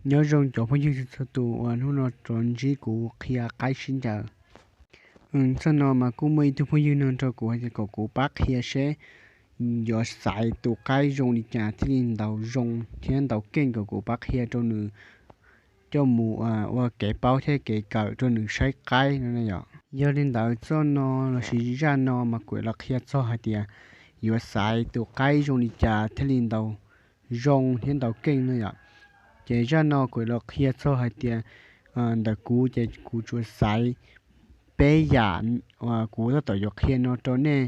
Nyob zoo cov phooj ywg txhua tus uas hnub no rov ntsib kuv qhia qaib sib ncaws. Txoj no mas kuj muaj ib tug phooj ywg nug rau kuv hais tias kom kuv pab qhia seb yuav xaiv tus qaib zoo li cas thiaj li ntaus zoo thiab ntaus keej, kom kuv pab qhia rau nws coj mus ua kev paub thiab kev kawm rau nws saib qaib no yom. Yog li ntawd txoj no lossis zaj no mas kuv los qhia txog hais tias yuav xaiv tus qaib zoo li cas thiaj li ntaus zoo thiab ntaus keej no yom. Ces zaj no kuv los qhia txog hais tias ntawm kuv ces kuv tsuas xaiv peb yam uas kuv tab tom yuav qhia no rau nej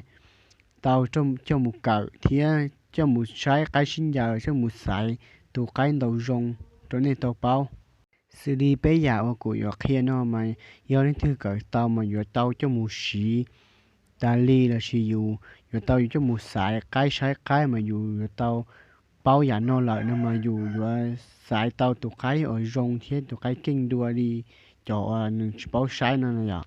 tau coj mus kawm thiab coj mus saib qaib sib ncaws, coj mus xaiv tus qaib ntaus zoo rau nej tau paub. Xws li peb yam uas kuv yuav qhia no mas yog leej twg kawm tau mas yuav tau coj mus siv tas li lossis yus yuav tau yus coj mus xaiv qaib saib qaib mas yus yuav tau paub yam no lawm no mas yus yuav xaiv tau tus qaib uas zoo thiab tus qaib keej dua li cov uas nws tsis paub saib no no yom.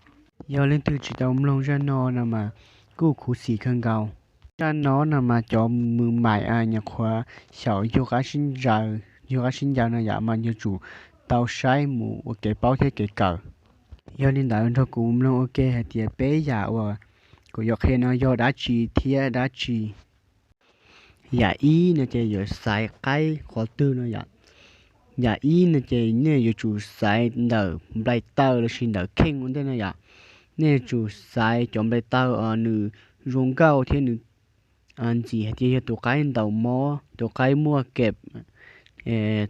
Yog leej twg tsis tau mloog zaj no no mas kuj khuv xim kawg nkaus. Zaj no no mas cov mws maim nyuam qhuav xyaum yug qab sib ncaws, yug qab sib ncaws no yom mas yuav tsum tau saib mus ua kev paub thiab kev kawm. Yog li ntawd nrog kuv mloog ua ke hais tias peb yam uas kuv yuav qhia no yog dab tsi thiab dab tsi. Yam ib no ces yuav xaiv qaib qhov twg no yom. Yam ib no ces nej yuav tsum xaiv ntawm nplai taw lossis ntawm kheej ua ntej no yom. Nej yuav tsum xaiv cov nplai taw nws zoo nkauj thiab nws ntxim hais tias yog tus qaib ntaus mob, tus qaib muaj kem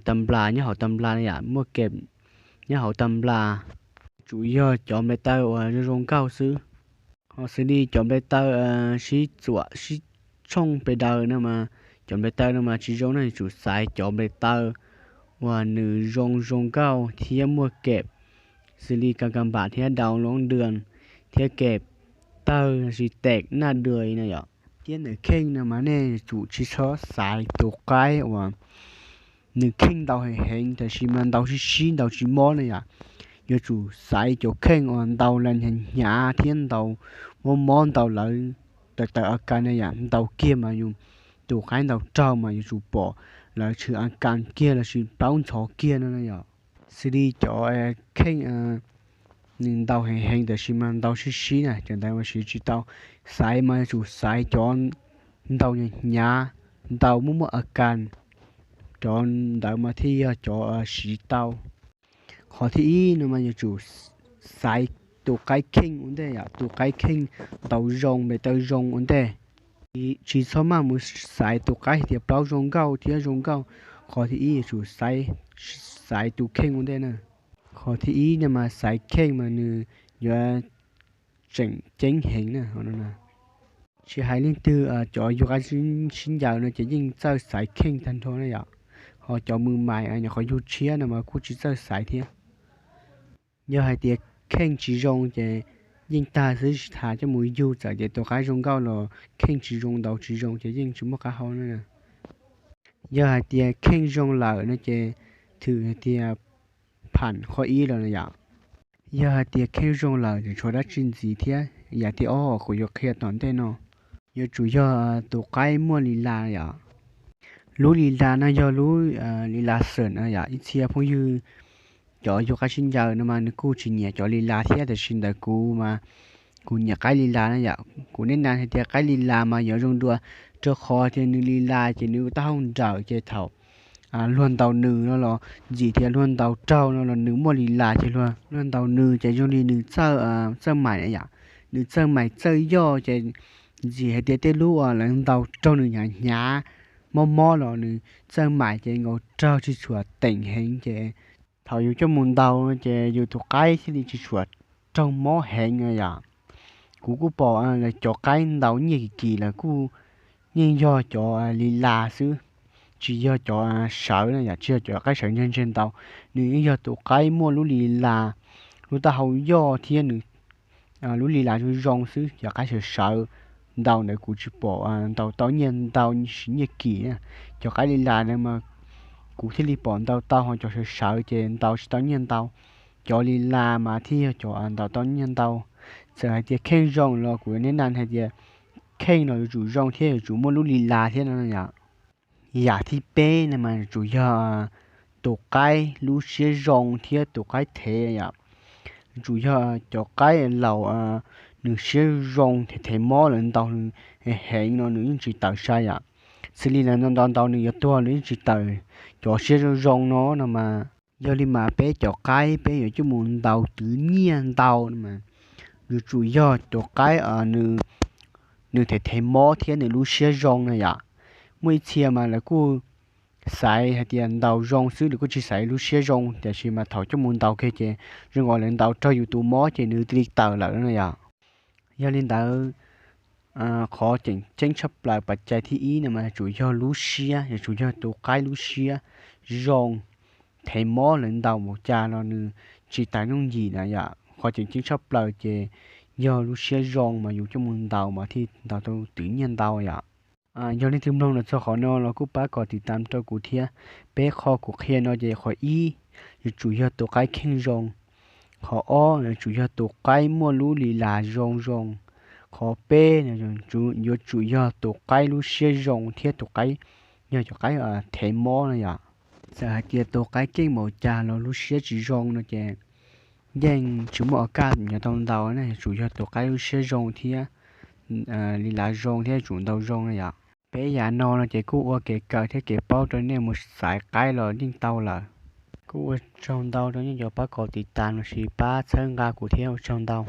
tas nplas nyob hauv tas nplas no yom, muaj kem nyob hauv tas nplas. Tsum yog cov nplai taw uas zoo zoo nkauj xwb. Ho xws li cov nplai taw sib txuam sib tshooj pes daws no mas cov nplai taw no mas tsis zoo na, yuav tsum xaiv cov nplai taw uas nws zoo zoo nkauj thiab muaj kem, xws li kas kas npam thiab dau loob dua thiab kem tawg lossis tes naj dua no yom. Thiab ntawm kheej no mas nej yuav tsum tsis txhob xaiv tus qaib uas nws kheej ntaus heev heev tab sis mas ntaus sib sib ntaus tsis mob no yom. Yuav tsum xaiv cov kheej uas ntaus las hnyav hnyav thiab ntaus mob mob ntaus lawv tawm tawm a kas no yom. Ntaus kiag mas yus tus qaib ntaus raug mas yuav tsum pom lawv tshwm a kas kiag lossis plaub ntxhov kiag no no yom. Xws li cov kheej nws ntaus heev heev tab sis mas ntaus sib sib na, cov ntawd mas siv tsis tau. Xaiv mas yuav tsum xaiv cov ntaus hnyav hnyav, ntaus muaj muaj a kas, cov ntawd mas thiaj yog cov siv tau. Qhov thib ib no mas yuav tsum xaiv tus qaib kheej ua ntej yom, tus qaib kheej ntaus zoo nplai taw zoo ua ntej. Tsis txhob maj mus xaiv tus qaib hais tias plaub zoo nkauj thiab zoo nkauj. Qhov thib ib yuav tsum xaiv, xaiv tus kheej ua ntej na. Qhov thib ib no mas xaiv kheej mas nws yuav tseem ceeb heev na. Tsis hais leej twg cov yug qab sib ncaws no ces yeej txawj xaiv kheej tag nrho na yom. Ho cov mws maim nyuam qhuav yug tshiab no mas kuj tsis txawj xaiv thiab. Yog hais tias kheej tsis zoo ces yeej tag xwb, tsis tas coj mus yug, txawm tias tus qaib zoo nkauj los kheej tsis zoo, ntaus tsis zoo ces yeej tsis muaj qab hau na. Yog hais tias kheej zoo lawm no ces thwm hais tias pham qhov ib los na yom. Yog hais tias kheej zoo lawm tseem tshuav dab tsi ntxiv thiab. Yam thib ob uas kuv yuav qhia tom ntej no yuav tsum yog tus qaib muaj li las yom. Lub li las no yog lub li las xwm no yom. Ib txhia phooj ywg cov yug qab sib ncaws no mas nws kuj tsis nyiam cov li las thiab, tab sis ntawm kuv mas kuv nyiam qaib li las na yom. Kuv neb na hais tias qaib li las mas yuav zoo dua, rau qhov tias nws li las ces nws taub hau nrawm ces thaum luag ntaus nws no los ntxim tias luag ntaus raug no los nws muaj li las ces luag ntaus nws ces zoo li nws txawj, txawj maim yom. Nws txawj maim txawj yoj ces ntxim hais tias tej lub uas lawv ntaus raug nws hnyav hnyav, mob mob los nws txawj maim ces nkaus raug tsis tshua teem heev ces thaum yus coj mus ntaus ces yus tus qaib thiaj li tsis tshua raug mob heev yom. Kuv kuj pom cov qaib ntaus nyiaj kim kim lawm kuj yeej yog cov li las xwb, tsis yog cov sawv na yom, tsis yog cov qaib sawv ntseg ntseg ntaus. Nws yeej yog tus qaib muaj lub li las, lub taub hau yoj thiab nws lub li las zoo zoo xwb. Cov qaib sawv sawv ntaus ntawd kuv tsis pom ntaus tau nyiaj ntau siv nyiaj kim na. Cov qaib li las ntawd mas kuv thiaj li pom ntaus tau, ho cov sawv sawv ces ntaus tsis tau nyiaj ntau. Cov li las mas thiaj yog cov ntaus tau nyiaj ntau. Txawm hais tias kheej zoo los kuv neb na hais tias kheej los yuav tsum zoo thiab yuav tsum muaj lub li las thiab no yom. Yam thib peb no mas yuav tsum yog tus qaib lub siab zoo thiab tus qaib thev yom. Yuav tsum yog cov qaib laus nws siab zoo thev thev mob lawv ntaus nws heev no nws yeej tsis tawm sai yom. Xws li lawv ntaus ntaus nws yuav tuag nws yeej tsis tawm. Cov siab zoo zoo no no mas, yog li mas peb cov qaib peb yuav coj mus ntaus twv nyiaj ntau no mas, yuav tsum yog tus qaib nws thev thev mob thiab nws lub siab zoo no yom. Muaj ib txhia mas lawv kuj xaiv hais tias ntaus zoo xwb, lawv kuj tsis xaiv lub siab zoo, tiam sis mas thaum coj mus ntaus kiag ces zoo nkaus lawv ntaus raug yus tus mob ces nws cia li tawm lawm no yom. Yog li ntawd, qhov tseem ceeb tshaj plaws pas cai thib ib no mas yuav tsum yog lub siab, yuav tsum yog tus qaib lub siab zoo, thev mob lawv ntaus npaum cas los nws tsis tawm yooj yim na yom. Qhov tseem ceeb tshaj plaws ces yog lub siab zoo mas yus coj mus ntaus mas thiaj ntaus tau twv nyiaj ntau yom. Yog leej twg mloog los txog qhov no los kuj pab kom tiv tam rau kuv thiab. Peb qho kuv qhia no ces qhov ib, yuav tsum yog tus qaib kheej zoo. Qhov ob, yuav tsum yog tus qaib muaj lub li las zoo zoo. Qhov peb, yuav tsum yog tus qaib lub siab zoo thiab tus qaib yog cov qaib thev mob no yom. Txawm hais tias tus qaib keej npaum cas los lub siab tsis zoo no ces yeej tsis muaj o kaj yuav tau ntaus na, yuav tsum yog tus qaib lub siab zoo thiab li las zoo thiab yuav tsum ntaus zoo no yom. Peb yam no no ces kuj ua kev kawm thiab kev paub rau nej mus xaiv qaib los yeej tau lawm. Kuj ua tsaug ntau rau nej cov pab kom tiv tam los sis pab txhawb nqa kuv thiab, ua tsaug ntau.